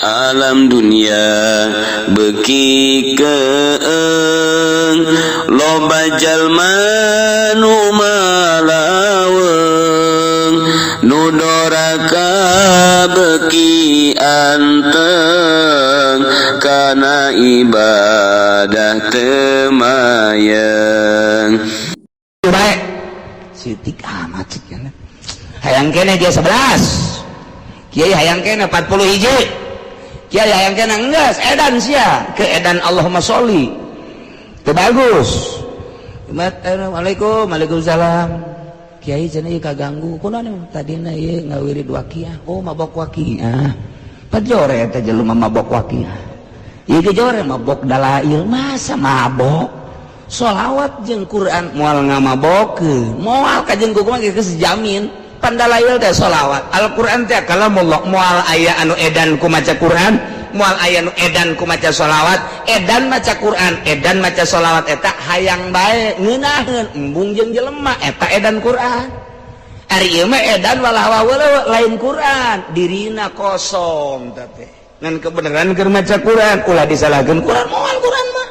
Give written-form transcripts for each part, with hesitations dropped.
Alam dunia beki keeng loba jalma nu malaweung nu doraka beki anteng kana ibadah teu mayeng. Baik sitik amat sih hayang kene dia 11 kiai hayang kene 40 hiji kiai hayang kene enggeus edan sia ke edan Allahumma sholli teu bagus. Assalamualaikum, waalaikumsalam. Kiai cenah ieu kaganggu kunaon tadina ieu ngawirid waqiah. Oh mabok waqiah pajore eta jelema mabok waqiah ieu ge jore mabok dalail masa mabok sholawat jeung Quran moal ngamabokeun moal kajeng kumaha geus jamin pandalail teh sholawat Al-Qur'an teh kalamullah moal aya anu edan ku maca Quran moal aya anu edan ku maca sholawat edan maca Quran edan maca sholawat eta hayang bae ngeunaheun embung jeung jelema eta edan Quran. Ari ieu mah edan walah lain Quran dirina kosong teh ngan kebenaran keur maca Quran ulah disalahkeun Quran moal Quran mah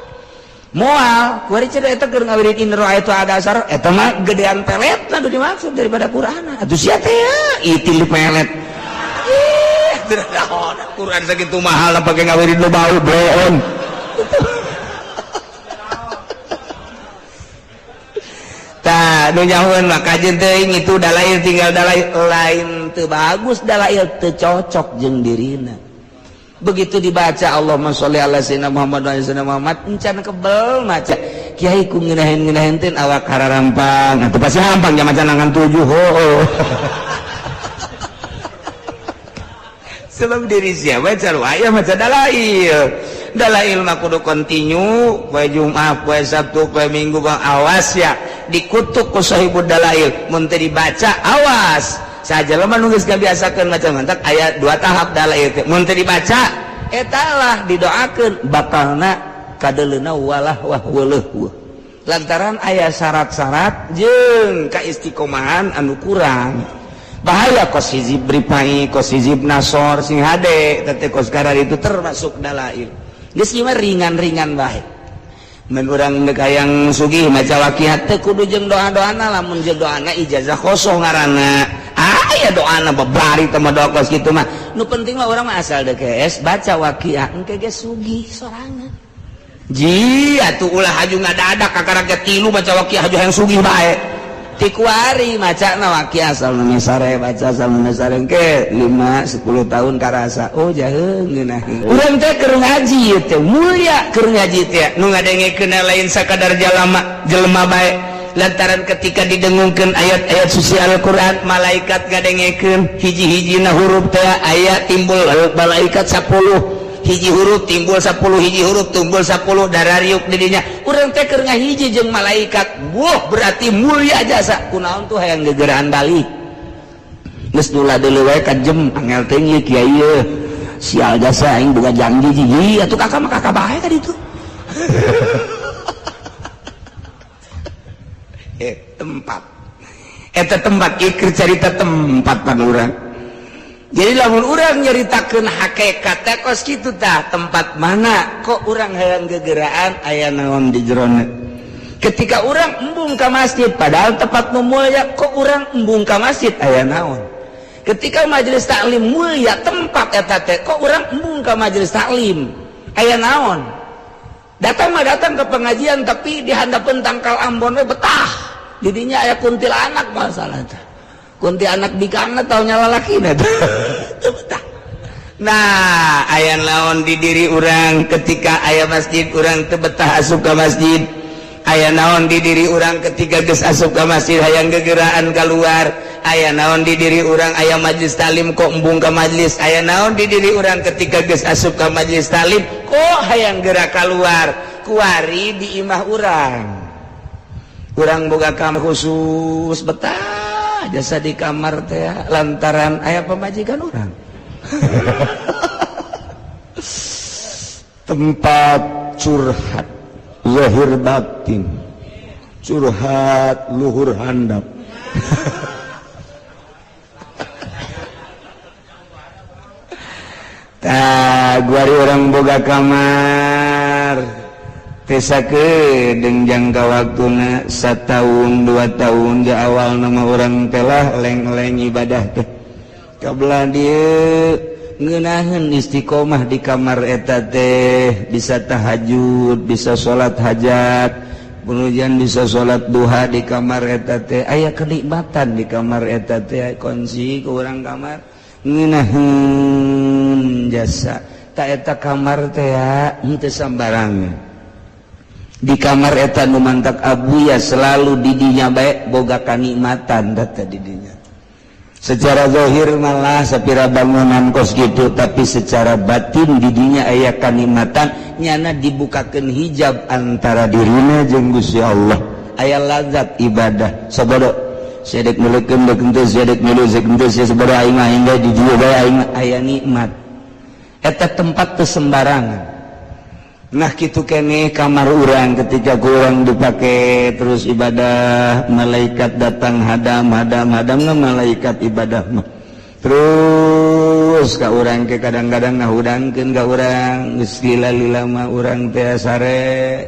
moal kuari cenah eta keur ngawirid in ra'aitu ada asar eta mah gedean peletna nu dimaksud daripada Quran atuh sia teh itil di pelet ih teu naon Quran sakitu mahal pake ngawirid nu bau bloon. Tah nu nyahoeun mah kajeun teuing itu dalail tinggal dalail lain teu bagus dalail teu cocok jeung dirina. Begitu dibaca Allahumma sholli ala sayyidina Muhammad wa ala sayyidina Muhammad encan kebel maca kiai ku ngeunaheun-ngeunaheun teh awak hararampang atuh pasti hampang jam macan 7 hooh. Sebab diri siapa aya maca dalail dalail mah kudu kontinu poe Jumat poe Sabtu poe Minggu bang awas ya dikutuk ku sahibud dalail mun teu dibaca awas saja jelema nu geus kabiasakeun maca mantak aya dua tahap dalail teh mun teu dibaca eta lah didoakeun bakalna kadeleuna walah wah weuleuh lantaran aya syarat-syarat jeung kaistiqomahan anu kurang bahaya kos hizib ripai kos hizib nasor sing hade teh kos karar itu termasuk dalail geus ieu mah ringan-ringan bae mun urang deuk hayang sugih maca waqiah teh kudu jeung doa-doana lamun jeung doana ijazah kosong ngaranna aya doana babari teh mah doa kos kitu mah nu penting mah urang mah asal deuk geus baca waqiah engke ge sugih sorangan ji atuh ulah haju ngadadak kakara ge tilu maca waqiah haju hayang sugih bae ti kuari macana waqiah asal nu sare baca asal nu sare engke 5 10 tahun karasa oh jaheung ngeunaheun urang teh keur ngaji ieu teh mulia keur ngaji teh nu ngadengekeun lain sakadar jalama jelema bae lantaran ketika didengungkeun ayat-ayat suci Al-Qur'an malaikat ngadengekeun hiji-hijina huruf teh aya timbul malaikat 10 hiji huruf timbul 10 hiji huruf timbul 10 darariuk di dinya urang teh keur ngahiji jeung malaikat wah berarti mulia jasa kunaon tuh hayang gegeraan balik geus dula deuleu wae ka jem angel teh ieu kiai ieu sial jasa aing boga janji jiji atuh kakak mah kakak bae ka ditu. Tempat eta tempat ieu carita tempat pan urang. Jadi lamun urang nyaritakeun hakikat teh kos kitu tah tempat mana kok urang hayang gegeraan aya naon di jerona. Ketika urang embung ka masjid padahal tempat nu mulia kok urang embung ka masjid aya naon. Ketika majelis taklim mulia tempat eta teh kok urang embung ka majelis taklim aya naon. Datang mah datang ke pengajian tapi di handapeun tangkal ambon we betah. Didinya aya kuntilanak masalah teh. Kunti anak bikangna tau nyala lalakina teu betah. Nah, aya naon di diri urang ketika aya masjid urang teu betah asup ka masjid. Aya naon di diri urang ketika geus asup ka masjid hayang gegeraan keluar. Aya naon di diri urang aya majelis taklim kok embung ka majelis. Aya naon di diri urang ketika geus asup ka majelis taklim kok hayang gerak keluar. Kuari di imah urang. Urang boga kamar khusus betah jasa di kamar teh lantaran aya pamajikan urang. Tempat curhat zahir batin, curhat luhur handap. Tah guari urang boga kamar teh sakedeung jangka waktuna satahun 2 tahun. Di awal nama urang telah leng-leng ibadah teh kabelah dieu ngeunaheun istiqomah di kamar eta teh, bisa tahajud, bisa salat hajat, kemudian bisa salat duha di kamar eta teh. Aya kenikmatan di kamar eta teh, kunci ke urang kamar ngeunaheun jasa. Tak eta kamar teh ya henteu sambarangan. Di kamar eta nu mantak abuya selalu didinya bae boga kanikmatan data didinya. Secara zahir malah sapira bangunan kos gitu, tapi secara batin didinya aya kanikmatan. Nyana dibukakan hijab antara dirina jeung Gusti Allah, aya lazat ibadah. Sabodo sedek meulekeun deuk henteu, sedek milu sedek henteu, sabodo aing mah hingga di dieu bae aing mah aya nikmat. Eta tempat teu sembarangan. Nah, gitu kene kamar urang ketika kurang dipakai terus ibadah, malaikat datang hadam hadam hadam. Nah, malaikat ibadah mah terus ka urang ke kadang-kadang ngahudangkeun ka urang. Geus lila-lila mah urang teh sare.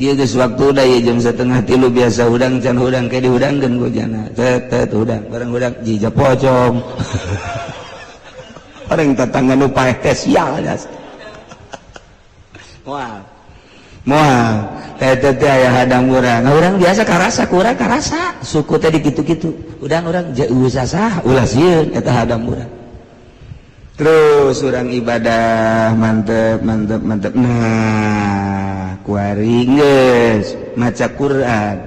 Ieu geus waktu da ieu jam 2.30 biasa hudang, can hudang, ke dihudangkeun ku jana tet tet hudang bareng hudang jija pocong. Orang tetangga nu paeh teh sial jas. Moal moal teh teh teh aya hadang urang. Urang biasa karasa, kurang karasa suku teh dikitu-kitu udang urang jauh sasah ulah sieun eta hadang urang. Terus urang ibadah mantep mantep mantep. Nah, kuari geus maca Quran,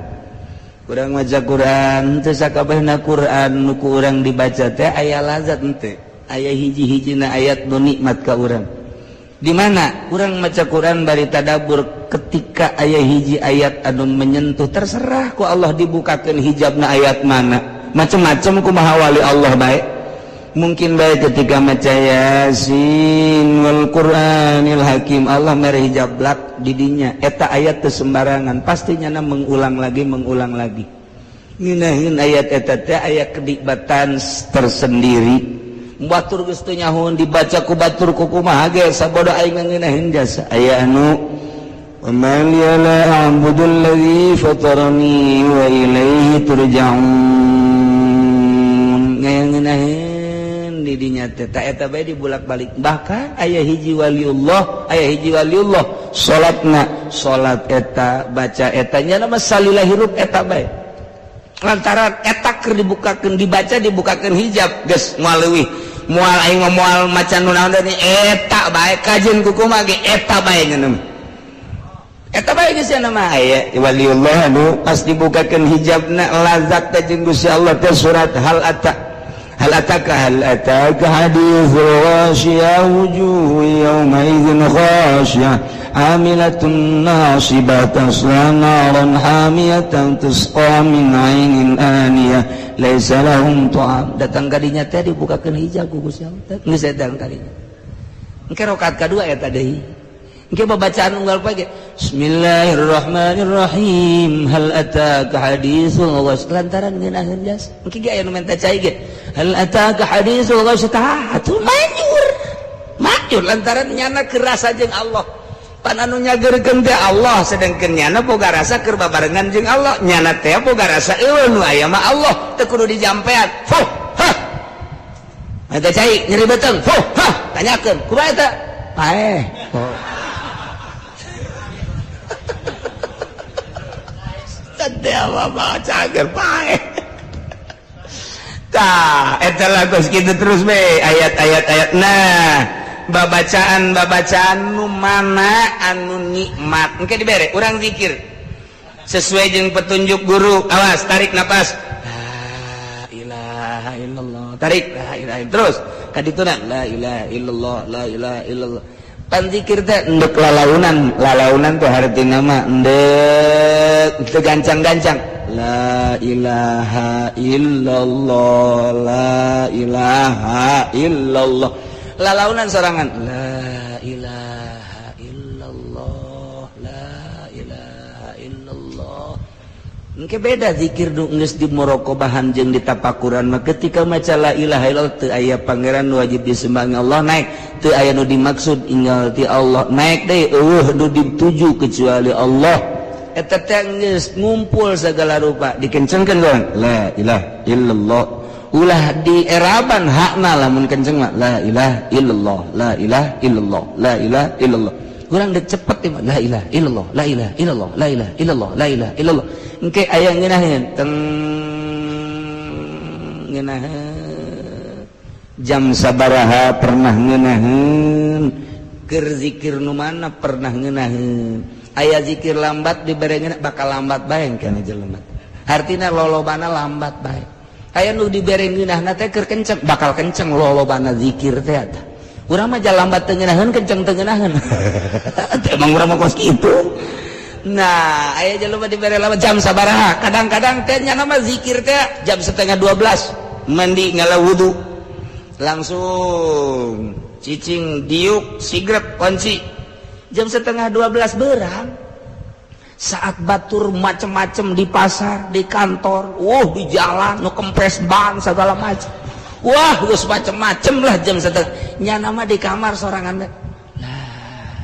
urang maca Quran teu sakabehna Quran nu ku urang dibaca teh aya lazat henteu. Aya hiji-hijina ayat nu nikmat ka urang. Di mana urang maca Quran bari tadabur, ketika aya hiji ayat anu menyentuh, terserah ku Allah dibukakan hijabna ayat mana, macam-macam kumaha wali Allah baik. Mungkin baik ketika maca Yasin wal Qur'anil Hakim, Allah mere hijab blak didinya. Eta ayat teu sembarangan, pastinya na mengulang lagi, mengulang lagi ngeunaheun ayat eta teh aya kenikmatan tersendiri. Batur geus teu nyahoun dibaca ku batur ku kumaha ge sabodo aing ngeunaheun jasa. Aya anu wa ma liya la a'budu alladzi fatarani wa ilaihi turja'un, ngeunaheun di dinya teh. Ta eta bae dibulak-balik. Bahkan aya hiji waliullah, aya hiji waliullah salatna salat eta baca eta nya mah salila hirup eta bae, lantaran eta keur dibukakeun, dibaca, dibukakeun hijab, geus moal leuwih, moal aing mah moal maca nu naon deui, eta bae kajeun ku kumaha ge eta bae ngeuneuh eta bae. Geus mah aya waliullah anu pas dibukakeun hijabna lazat teh jeung Gusti Allah teh surat hal ata, hal ataka, hal ataka haditsul ghasyiyah, wujuhu yawma idzin khasyiyah amilatun nasibah tasla naran hamiyatan tusqa min ainin aniyah laisa lahum ta'am. Datang kadinya teh dibukakeun hijab ku Gusti Allah teh, geus datang kadinya. Engke rakaat kadua eta deui, engke babacaan unggal pagi Bismillahirrahmanirrahim, hal ataka haditsul ghasyiyah, lantaran ngeunaheun jas. Engke ge aya nu menta cai ge, hal ataka haditsul ghasyiyah. Tah atuh manjur manjur lantaran nyana kerasa jeung Allah. Pan anu nyageurkeun teh Allah, sedangkeun nyana boga rasa keur babarengan jeung Allah. Nyana teh boga rasa eueuh nu aya mah Allah, teu kudu dijampean. Fuh hah, eta cai nyeri beuteung, fuh hah, tanyakeun kumaha eta paeh. Oh. Teh apa cager paeh. Tah eta lagu kitu terus be ayat-ayat ayat. Nah, babacaan babacaan nu mana anu nikmat engke dibere urang zikir sesuai jeung petunjuk guru. Awas, tarik napas la ilaha illallah, tarik la ilaha, terus kadituna la ilaha illallah, la ilaha illallah. Pan zikir teh endek lalaunan, lalaunan teh hartina mah endek teu gancang-gancang, la ilaha illallah, la ilaha illallah, lalaunan sorangan la ilaha illallah, la ilaha illallah. Engke beda zikir nu geus di muraqabahan jeung di tapakuran mah. Ketika maca la ilaha illallah, teu aya pangeran wajib disembah Allah, naik. Teu aya nu dimaksud inggal ti Allah, naik deui. Euweuh nu dituju kecuali Allah. Eta teh geus ngumpul segala rupa, dikencengkeun doang la ilaha illallah. Ulah dieraban hakna, lamun kenceng mah la ilaha illallah, la ilaha illallah, la ilaha illallah. Urang dek cepet ya, la ilaha illallah, la ilaha illallah, la ilaha illallah, la ilaha illallah. Engke aya ngeunaheun teng ngeunaheun jam sabaraha, pernah ngeunaheun keur zikir nu mana, pernah ngeunaheun aya zikir lambat dibere ngeunah, bakal lambat bae kana jelema, artina lolobana lambat bae. Aya nu dibere ngeunahna teh keur kenceng, bakal kenceng lolobana zikir teh. Eta urang mah lambat teu ngeunaheun, kenceng teu ngeunaheun. Emang urang mah kos kitu. Nah, aya jelema dibere lambat jam sabaraha. Kadang-kadang teh nya nama zikir teh jam 11.30, mandi, ngala wudu, langsung cicing, diuk sigrep kunci jam 11.30 berang, saat batur macem-macem di pasar, di kantor, di jalan, nu kempes ban segala macem. Wah, geus macem-macem lah. Jam setengah nya nama di kamar sorangan, la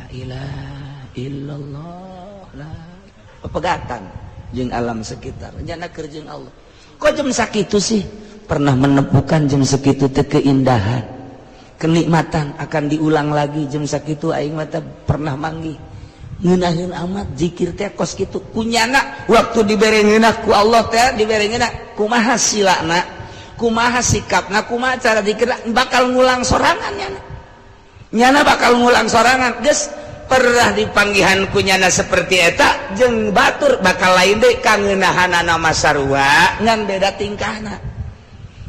ilaha illallah, la pepegatan jeung alam sekitar, nyana keur jeung Allah. Kok jam sakitu sih pernah menemukan jam segitu teh keindahan, kenikmatan akan diulang lagi jam sakitu? Aing mah pernah manggih ngeunaheun amat zikir teh kos kitu kunyana. Waktu dibere ngeunah ku Allah teh, dibere ngeunah, kumaha silana, kumaha sikapna, kumaha cara zikir, bakal ngulang sorangan nyana. Nyana bakal ngulang sorangan. Geus pernah dipanggihan ku nyana seperti eta jeung batur bakal lain deui kangeunahanana mah, sarua ngan beda tingkahna.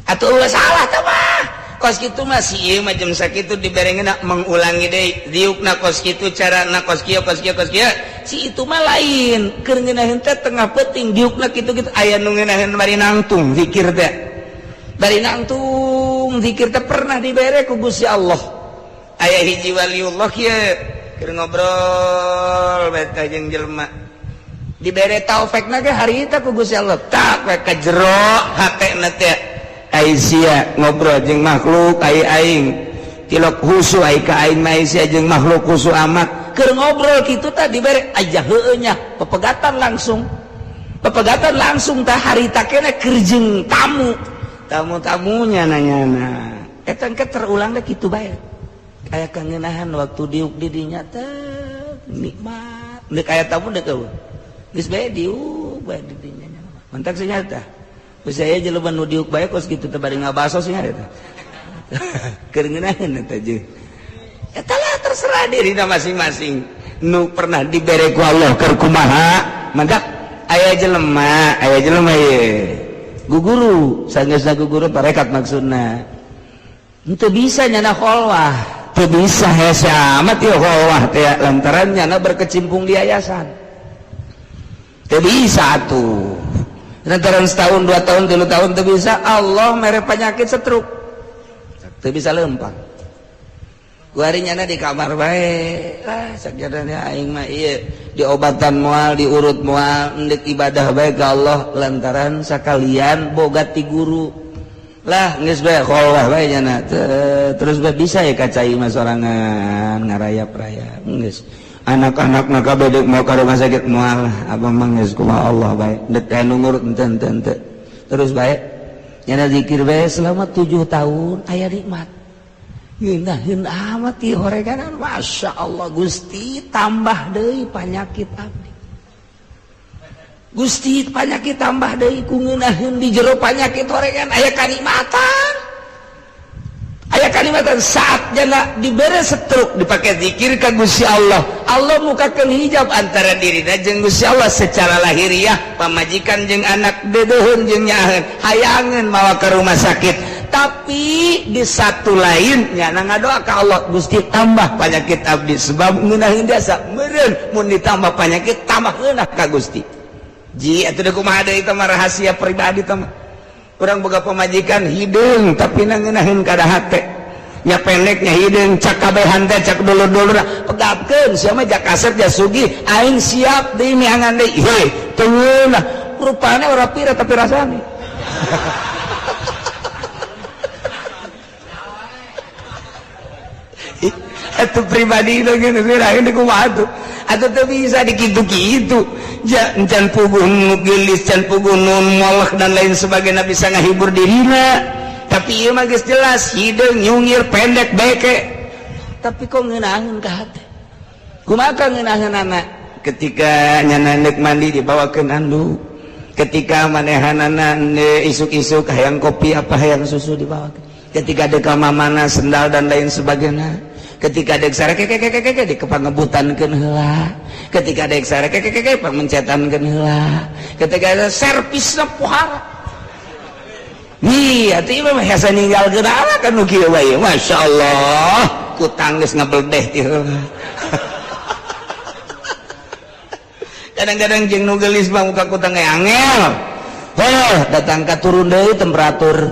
Atuh ulah salah tah mah, kos kitu mah si ieu mah jam sakitu dibere ngeunah mengulangi deui diukna kos kitu, carana kos kieu, kos kieu, kos kieu. Si itu mah lain, keur ngeunaheun teh tengah peuting diukna kitu-kitu. Aya nu ngeunaheun bari nangtung zikir teh, bari nangtung zikir teh pernah dibere ku Gusti Allah. Aya hiji waliullah kieu keur ngobrol beta jeung jelema, dibere taufik na ge harita ku Gusti Allah, tak we ka jero hatena teh. Ai sia ngobrol jeung makhluk, ai aing tilok husu, ai ka aing mah sia jeung makhluk husu amat. Keur ngobrol kitu tah dibere aja heueuh nya, pepegatan langsung, pepegatan langsung tah. Harita kene keur jeung tamu, tamu-tamunya nanya. Nah, eta engke terulang deh kitu bae, aya kangenahan waktu diuk di dinya teh nikmat. Deuk aya tamu, deuk eueuh, geus bae diuk bae di dinya. Mantak sih nyata. Geus aya jelema nu diuk bae kos kitu teh bari ngabaso sih eta. Keur ngeunaheun eta jeung. Eta lah, terserah dirina masing-masing. Nu pernah dibere ku Allah keur kumaha, mantak aya jelema, aya jelema ye. Guguru, sanggeusna guguru tarekat maksudna. Henteu bisa nyana kholwah, teu bisa, hese amat ieu kholwah teh lantaran nyana berkecimpung di yayasan. Teu bisa tuh. Lantaran setahun, 2 tahun, 3 tahun teu bisa, Allah mere penyakit stroke, teu bisa lempang. Kuari nyana di kamar bae lah. Sakjadana aing mah ieu diobatan moal, diurut moal, endek ibadah bae ka Allah lantaran sakalian boga ti guru lah. Geus bae kholwah bae nyana, terus bae bisa ya ka cai mah sorangan ngarayap-rayap. Geus anak-anak maka bedek mau ke rumah sakit, moal, abang mah geus kumaha Allah bae, dek anu ngurut henteu henteu henteu. Terus bae nyana zikir bae selama 7 tahun, aya nikmat, ngeunaheun amat ieu horeganan. Masya Allah, Gusti, tambah deui panyakit abdi. Gusti, panyakit tambah deui. Ku ngeunaheun di jero panyakit horegan aya kanikmatan, aya kanikmatan. Saat jana dibere stroke, dipakai zikir ka Gusti Allah, Allah mukakeun hijab antara dirina jeung Gusti Allah. Secara lahiriah pamajikan jeung anak dedeuheun jeung nyaaheun, hayangeun mawa ke rumah sakit, tapi di satu lain nyana ngadoa ka Allah, Gusti, tambah penyakit abdi, sebab ngeunaheun jasa meureun mun ditambah penyakit tambah ngeunah ka Gusti. Ji atuh kumaha deui, itu mah rahasia pribadi. Teh urang boga pamajikan hideung, tapi na ngeunaheun kada hate nya, pendeknya hideung, cak kabehan teh, cak dulur-dulur, pegapkeun sia mah, jak kasep, jak sugih, aing siap deui miangan deui. Heuh, teu ngeunah. Rupane ora pira tapi rasane. Itu pribadi itu gitu, ini kumaha tuh? Atau tuh bisa dikitu-kitu. Can puguh nu geulis, can puguh nu molek dan lain sebagainya bisa ngahibur dirina. Tapi ieu mah geus jelas hideung nyungir pendek beke. Tapi kok ngeunaheun ka hate? Kumaha ngeunaheunana? Ketika nyana neuk mandi dibawakeun anduk. Ketika manehanana isuk-isuk hayang kopi apa hayang susu dibawakeun. Ketika dek ka mamana sendal dan lain sebagainya. Ketika dek sare keke di kepangebutankeun heula. Ketika dek sare keke pamencetankeun heula. Ketika ada servisna pohara. Ih, atuh ieu mah hese ninggalkeun ala kan nu kieu bae. Masyaallah, kutang geus ngabeldeh ti heula. Kadang-kadang jeung nu geulis mah muka kutang ge angel. Heuh, datang ka turun deui temperatur.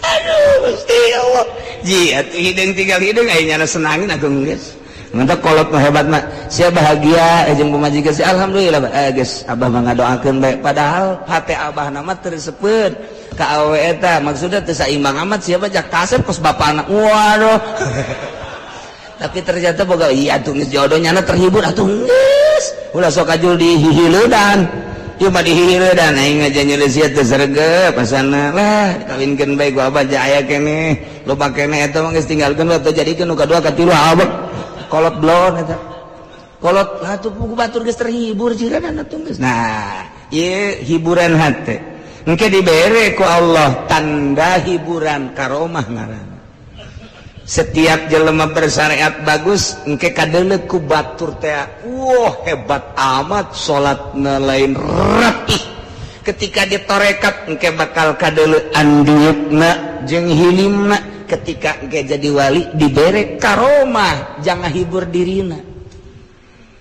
Aduh, Gusti Allah. Ji, atuh hideung tinggal hideung aya nyana senangin aku geus. Mantap kolot mah hebat mah. Sia bahagia jeung pamajikan sia alhamdulillah geus abah mah ngadoakeun bae padahal hate abah na mah teu reseupeun ka awewe eta maksudna teu saimbang amat sia mah jak kasep kos bapana. Waduh. Tapi ternyata boga iya atuh geus jodoh nyana terhibur atuh geus. Ulah sok ajul dihihiledan. Ieu mah dihihiledan aing aja nyeuleuh sia teu sregep pasana lah dikawinkeun bae ku abah ja aya keneh. Loba keneh eta mah geus tinggalkeun we teu jadikeun nu kadua katilu abah. Kolot blon eta. Kolot atuh pugu batur geus terhibur jiran atuh geus. Nah, ieu hiburan hate. Engke dibere ku Allah tanda hiburan karomah ngaranna. Setiap jelema bersyariat bagus engke kadeuleu ku batur teh. Wah, hebat amat salatna lain rapih. Ketika ditorekat engke bakal kadeuleu andiukna jeung hilimna. Ketika engke jadi wali dibere karomah jangan hibur dirina.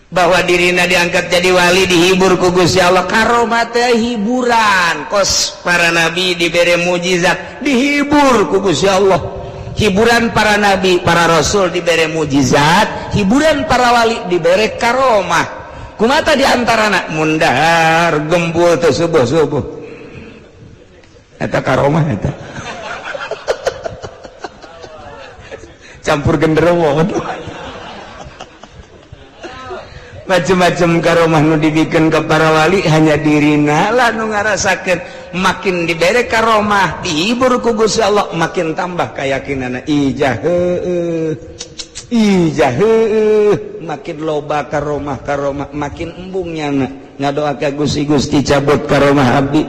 Bahwa dirina diangkat jadi wali dihibur ku Gusti Allah. Karomah teh hiburan. Kos para nabi dibere mujizat dihibur ku Gusti Allah. Hiburan para nabi, para rasul dibere mujizat, hiburan para wali dibere karomah. Kumata di antarana mundar gembul teh subuh-subuh. Eta karomah eta. Campur genderuwo. Macem-macem karomah nu dibikin ke para wali hanya dirina lah nu ngarasakeun. Makin dibere karomah dihibur ku Gusti Allah makin tambah keyakinanna. Ijah heueuh, ijah heueuh, makin loba karomah karomah makin embung nyana ngadoa ka Gusti Gusti cabut karomah abdi.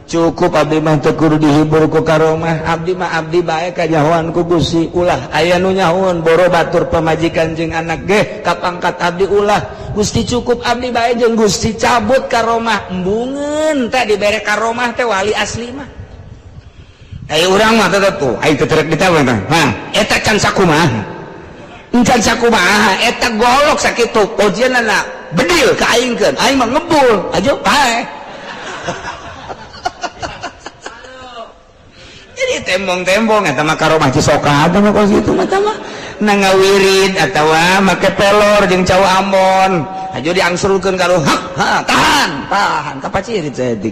Cukup abdi mah teu kudu dihibur ku karomah, abdi mah abdi bae kanyahoan ku Gusti. Ulah aya nu nyahoan boro batur pamajikan jeung anak ge kapangkat abdi ulah. Gusti cukup abdi bae jeung Gusti cabut karomah. Embungeun teh dibere karomah teh wali asli mah. Ai urang mah teh tuh, ai teu terek ditawa teh. Hah, eta can sakumaha. Can sakumaha eta golok sakitu ojeunana bedil ka aingkeun, aing mah ngebul, aja pae. Jadi tembong-tembong eta mah karomah Cisoka mah kos kitu mah tah mah na ngawirid atawa make pelor jeung cau Ambon aja diangsurkeun ka hak ha tahan tahan kapacirit saeutik.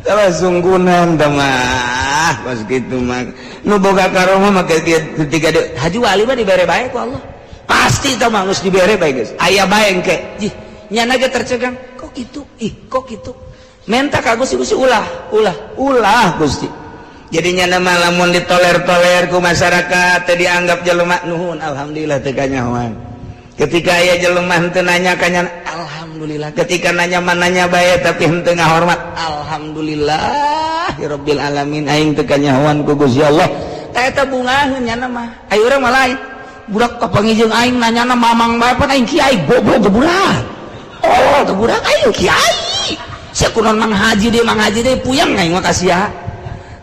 Tah sunggunan tah mah kos kitu mah nu boga karomah make ketika haji wali mah dibere bae ku Allah. Pasti tah mah geus dibere bae geus. Aya bae engke. Jih, nyana ge tercegang kok kitu? Ih, kok kitu? Menta ka Gusti Gusti ulah ulah ulah Gusti. Jadinya nama lamun ditoler-toler ku masyarakat teu dianggap jelema nuhun alhamdulillah teu kanyahoan. Ketika aya jelema henteu nanya kanya alhamdulillah. Ketika nanya mananya bae tapi henteu ngahormat alhamdulillah ya rabbil alamin aing teu kanyahoan ku Gusti Allah. Tah eta bungaheun nya mah. Ayo urang mah lain. Budak kapanggih jeung aing nanyana mamang bae pan aing kiai goblok geburak. Oh, geburak aing kiai. Sia kunaon Mang Haji deui puyeng aing mah ka sia.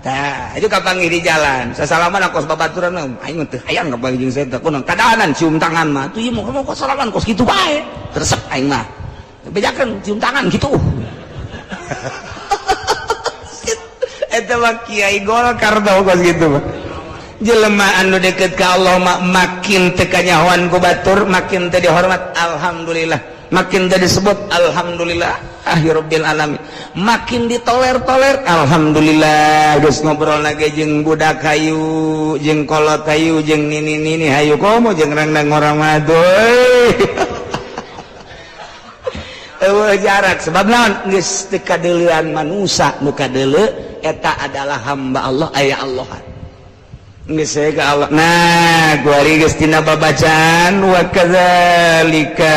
Tah, itu kapanggih di jalan. Sasalaman kos babaturan aing teu hayang kapanggih jeung saya teh kunaon kadahanan cium tangan mah. Tuh ieu mau kos salaman kos kitu bae. Resep aing mah. Bejakeun cium tangan kitu. Eta mah kiai Golkar tau kos kitu mah. Jelema anu deket ka Allah makin teu kanyahoan ku batur, makin teu dihormat, alhamdulillah. Makin teu disebut, alhamdulillah. Ah ya rabbil alamin. Makin ditoler-toler, alhamdulillah. Geus ngobrol lagi jeung budak hayu, jeung kolot hayu, jeung nini-nini hayu, komo jeung randang orang madoy. Eueuh jarak sebab naon geus teu kadeuleuan manusa, nu kadeuleu eta adalah hamba Allah, aya Allah. Geus ka Allah. Nah, kuari geus tina babacaan wa kadzalika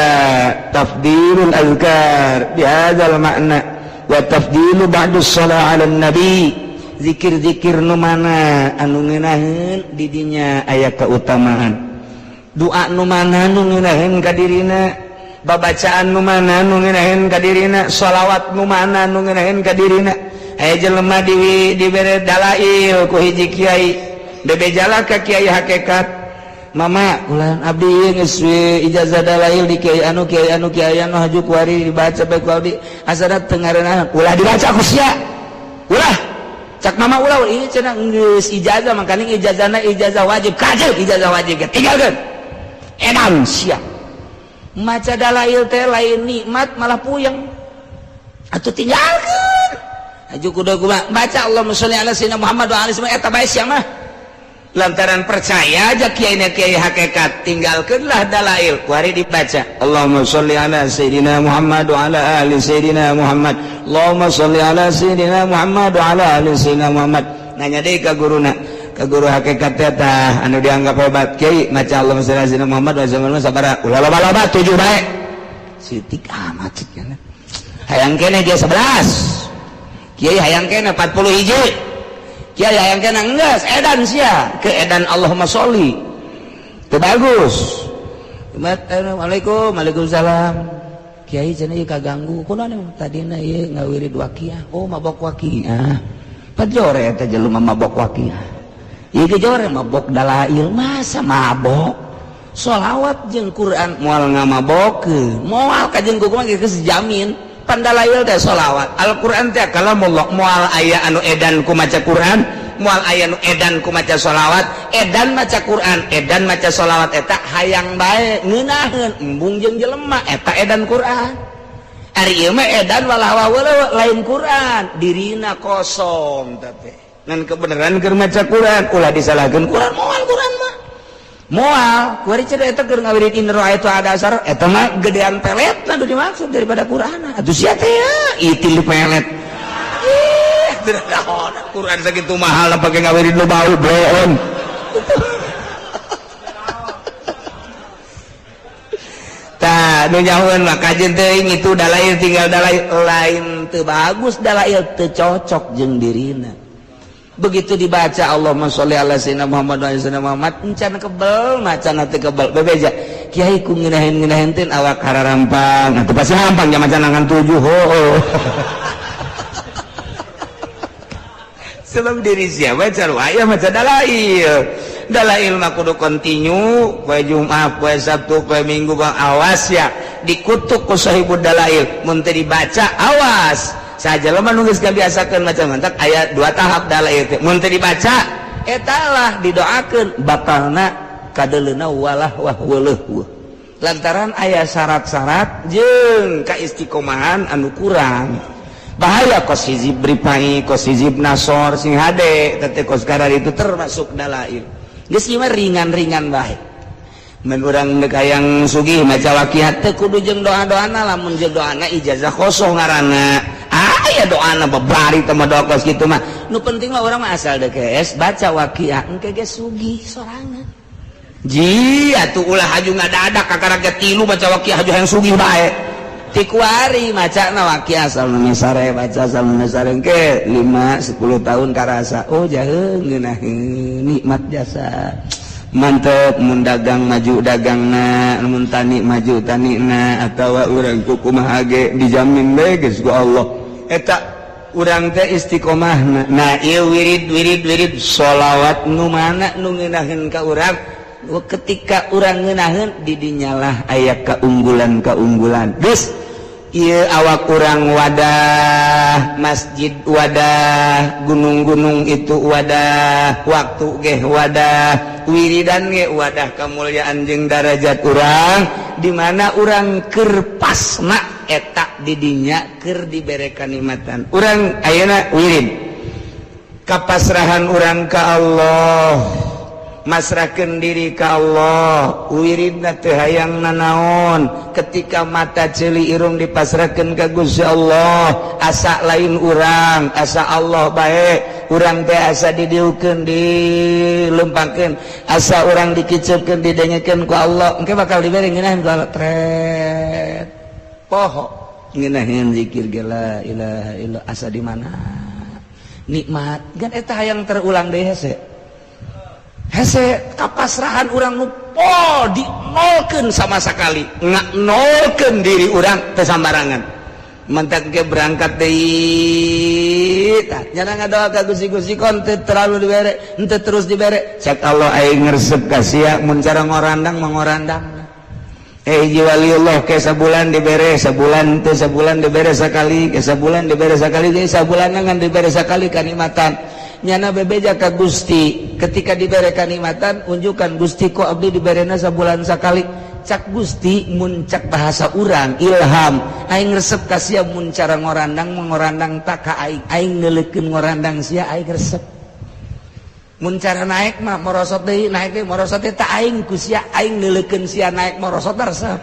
tafdilul azkar bihadzal makna wa tafdilu ba'du shalah 'ala nabi. Zikir-zikir nu mana anu ngeunaheun di dinya aya keutamaan. Doa nu mana nu ngeunaheun ka dirina, babacaan nu mana nu ngeunaheun ka dirina, sholawat nu mana nu ngeunaheun ka dirina. Aya jelema di dibere dalail ku hiji kiai, bebejala ka kiai hakikat, "Mama, ulah abdi geus ijazah dalail di kiai anu, kiai anu, kiai anu, haju kuari dibaca bae ku abdi." Asana teu ngareunah, "Ulah dibaca ku sia, ulah." Cak mama, "Ulah, ini cenah geus ijazah, makaning ijazahna ijazah wajib, kajel ijazah wajib tinggalkeun." Edan sia, maca dalail teh lain nikmat, malah puyeng atuh, tinggalkeun. Haju kudu kumaha baca Allahumma sholli ala sayyidina Muhammad wa alihi, eta bae sia mah. Lantaran percaya aja kiai, kiai hakikat, tinggalkanlah dalail, kuari dibaca Allahumma sholli ala sayyidina Muhammad wa ala ali sayyidina Muhammad, Allahumma sholli ala sayyidina Muhammad wa ala ali sayyidina Muhammad. Nanya deui ka guruna, ka guru hakikat eta anu dianggap hebat, "Kiai, maca Allahumma sholli ala sayyidina Muhammad wa ala sabaraha?" "Ulah loba-loba, 7 bae." Sitik amat cik, hayang keneh dia 11, kiai, hayang keneh 40 hiji, kiai, hayang keneh. Geus edan sia, ke edan Allahumma sholli teu bagus. "Assalamualaikum." "Waalaikumsalam, kiai." Cenah, "Ieu kaganggu kunaon tadina?" "Ieu ngawirid waqiah." "Oh, mabok waqiah." Pajore eta jelema mabok waqiah. Ieu ge jore mabok dalail. Masa mabok sholawat jeung Quran? Moal ngamabokeun, moal kajeun kumaha geus jamin. Pandalail teh sholawat, Al-Quran teh kalamullah, moal aya anu edan ku maca Quran, moal aya nu edan ku maca sholawat. Edan maca Quran, edan maca sholawat, eta hayang bae ngeunaheun, embung jeung jelema, eta edan Quran. Ari ieu mah edan walah lain Quran, dirina kosong, tapi ngan kebenaran keur maca Quran. Ulah disalahkeun Quran, moal Quran mah moal. Kuari cenah eta keur ngawirid in itu ada asar, eta mah gedean pelet nu dimaksud daripada Quran. Atuh sia teh ya itil pelet. Ih, Quran segitu mahal pakai ngawirid lu bau bloon. Tah nu nyahoeun mah kajeun teuing itu dalail, tinggal dalail, lain teu bagus dalail, teu cocok jeung dirina. Begitu dibaca Allahumma sholli ala sayyidina Muhammad wa ala Muhammad, encan kebel maca teu kebel. Bebeja, "Kiai, ku ngeunaheun-ngeunaheun teh awak hararampang." Atuh pasti hampang maca ngan 7. Oh, sebab diri siapa aya maca dalail. Dalail mah kudu kontinu, poe Jumat, poe Sabtu, poe Minggu. Bang, awas ya, dikutuk ku sahibud dalail mun teu dibaca. Awas saja jelema nu geus kabiasakeun maca, mantak aya dua tahap dalail teh. Mun teu dibaca, eta lah didoakeun batalna kadeuleuna walah wah weuleuh, lantaran aya syarat-syarat jeung kaistiqomahan anu kurang. Bahaya kos hizib ripai, kos hizib nasor, sing hade tete kos kadar itu termasuk dalail. Geus ieu mah ringan-ringan bae. Mun urang deuk hayang sugih maca waqiah teu kudu jeung doa-doana. Lamun jeung doana ijazah kosong ngaranna. Aya doana babari teh mah, doa kos kitu mah. Nu penting mah urang mah asal deuk baca waqiah, engke ge sugih sorangan. Ji atuh ulah haju ngadadak kakara ge tilu baca waqiah haju hayang sugih bae. Tikuari maca na waqiah asal nu sare, baca asal nu sare ke 5 10 tahun karasa, oh jaheung ngeunaheun nikmat jasa mantep. Mun dagang maju dagangna, mun tani maju tanina, atawa urang kumaha ge dijamin bae geus ku Allah eta urang teh istiqomahna. Nah, ieu wirid wirid wirid sholawat nu mana nu ngeunaheun ka urang, ketika urang ngeunaheun di dinyalah aya keunggulan-keunggulan. Geus Ieu awak urang wadah, masjid wadah, gunung-gunung itu wadah, waktu ge wadah, wiridan ge wadah kemuliaan jeung darajat urang di mana urang keur pasna eta didinya keur dibere kanikmatan. Urang ayeuna wirid kapasrahan urang ka Allah, masrahkeun diri ka Allah, wiridna teu hayang nanaon. Ketika mata, ceuli, irung dipasrahkeun ka Gusti Allah, asa lain urang, asa Allah bae. Urang teh asa didiukeun, dilempangkeun, asa urang dikiceupkeun, didengekeun ku Allah. Engke bakal dibere ngeunaheun ku Allah, tret poho ngeunaheun zikir ge, la ilaha illa, asa di mana nikmat kan eta hayang terulang deui. Hese hese kapasrahan urang nu pol, dinolkeun sama sekali, nolkeun diri urang teu sambarangan, mentak ke berangkat deui. Tah nyana ngadoa ka Gusti, Gusti kon teu terlalu dibere, henteu terus dibere. Cek Allah, aing ngresep ka sia mun cara ngorandang mangorandang. Hiji waliullah ke sabulan dibere, sabulan teu, sabulan dibere sakali, ke sabulan dibere sakali, jadi sabulan ngan dibere sakali kanikmatan. Nyana bebeja ka Gusti ketika dibere kanikmatan, unjukan, "Gusti, kok abdi diberena sabulan sakali?" Cak Gusti, mun cak bahasa urang ilham, "Aing resep ka sia mun cara ngorandang mengorandang tak ka aing, aing neuleukeun ngorandang sia, aing resep. Mun cara naik mah merosot deui, naik deui, merosot deui, tak aing ku sia, aing neuleukeun sia naik merosot resep."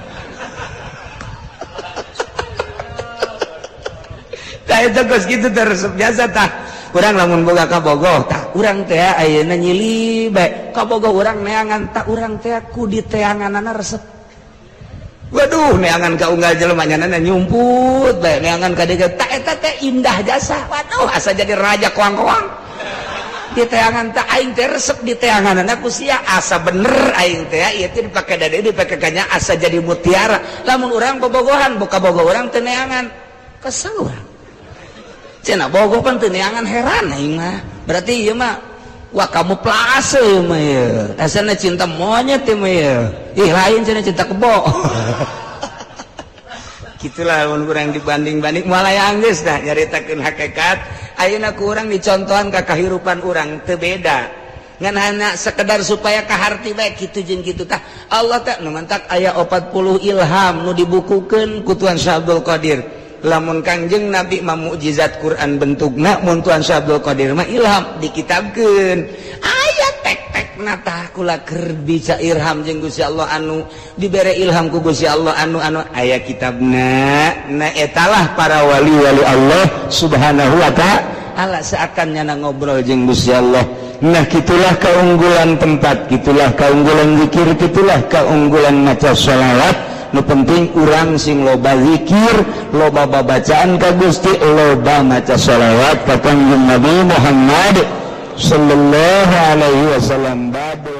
Tah eta geus kitu teh resep biasa. Tah urang lamun boga kabogoh, tah urang teh ayeuna nyili bae kabogoh urang neangan, tak urang teh ku diteanganana resep. Waduh, neangan ka unggal jelema nyana nyumput bae, neangan ka dieu, tak eta teh indah jasa. Waduh, asa jadi raja koang-koang di teangan. Tak aing teh resep di teangan ku sia, asa bener aing teh ieu teh dipake dade, dipake kanya, asa jadi mutiara. Lamun urang bobogohan buka bogoh urang teu neangan, kesel urang. Cenah bogoh pan teu neangan, heran aing mah. Berarti ieu mah wah kamu plase ieu mah, ieu asana cinta monyet ieu mah ieu. Ih, lain cenah, cinta kebo. Gitulah mun urang dibanding-banding moal aya geus. Dah nyaritakeun hakikat ayeuna ku urang dicontohan ka kahirupan urang teu beda, ngan hanya sekedar supaya kaharti bae kitu jeung kitu. Tah Allah teh nu mantak aya 40 ilham nu dibukukeun ku Tuan Syekh Abdul Qadir. Lamun Kangjeng Nabi mah mukjizat Quran bentukna, mun Tuan Syekh Abdul Qadir mah ilham dikitabkeun, aya tek-tekna. Tah kula keur bisa ilham jeung Gusti Allah, anu dibere ilham ku Gusti Allah, anu anu aya kitabna. Nah, etalah para wali-wali Allah subhanahu wa ta'ala, seakan nyana ngobrol jeung Gusti Allah. Nah, gitulah keunggulan tempat, gitulah keunggulan zikir, gitulah keunggulan maca sholawat. Nu penting urang sing loba zikir, loba babacaan ka Gusti, loba maca sholawat ka Kangjeng Nabi Muhammad sallallahu alaihi wasallam. Babu.